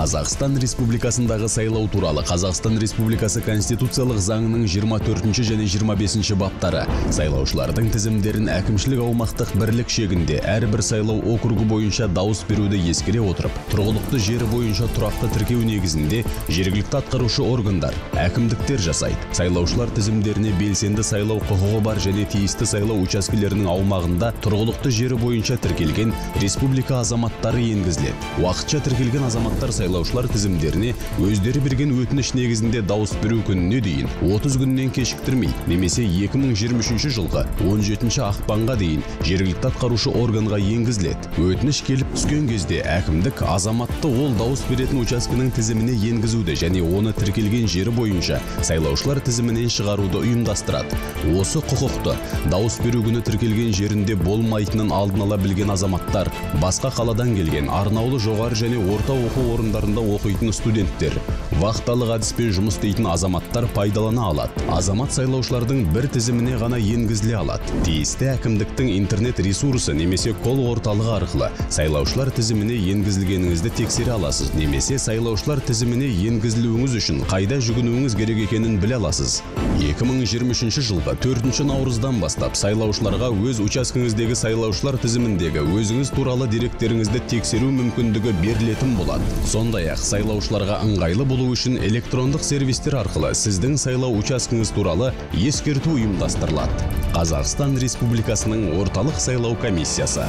Қазақстан Республикасындағы сайлау туралы Қазақстан Республикасы Конституциялық заңының 24 және 25 баптары сайлаушылардың тізімдерін әкімшілік аумақтық бірлік шегінде әрбір сайлау округі бойынша дауыс беруді ескере отырып, тұрғылықты жері бойынша тұрақты тіркеу негізінде жергілікті атқарушы органдар, әкімдіктер жасайды. Сайлаушылар тізімдеріне белсенді сайлау құқығы бар және тиісті сайлау учаскелерінің аумағында тұрғылықты жері бойынша тіркелген республика азаматтары енгізіледі. Уақытша тіркелген азаматтар сайлаушылар тізімдеріне өздері берген өтініш негізінде дауыс беру күніне дейін 30 күннен кешіктірмей немесе 2023 жылғы 17 ақпанға дейін жергілікті атқарушы органға енгізіледі. Өтініш келіп түскен кезде әкімдік азаматты ол дауыс беретін учаскенің тізіміне енгізуді және оны тіркелген жері бойынша сайлаушылар тізімінен шығаруды ұйымдастырады. Осы құқықты дауыс беру күні тіркелген жерінде болмайтынын алдын ала білген азаматтар, басқа қаладан келген арнаулы жоғары және орта оқу орындарында оқитын студенттер, вахталық әдіспен жұмыс істейтін азаматтар пайдалана алады. Азамат сайлаушылардың бір тізіміне ғана енгізіле алады. Тиісті әкімдіктің интернет ресурсы немесе кол орталығы арқылы сайлаушылар тізіміне енгізілгеніңізді тексере аласыз немесе сайлаушылар тізіміне енгізілуіңіз үшін қайда жүгінуіңіз керек екенін біле аласыз. 2023 жылғы 4 наурыздан бастап сайлаушыларға өз учаскеңіздегі сайлаушылар тізіміндегі өзіңіз туралы деректеріңізді тексеру мүмкіндігі берілетін болады. Сондай-ақ сайлаушыларға ыңғайлы болу үшін электрондық сервистер арқылы сіздің сайлау учаскеңіз туралы ескерту ұйымдастырылады. Қазақстан Республикасының Орталық сайлау комиссиясы.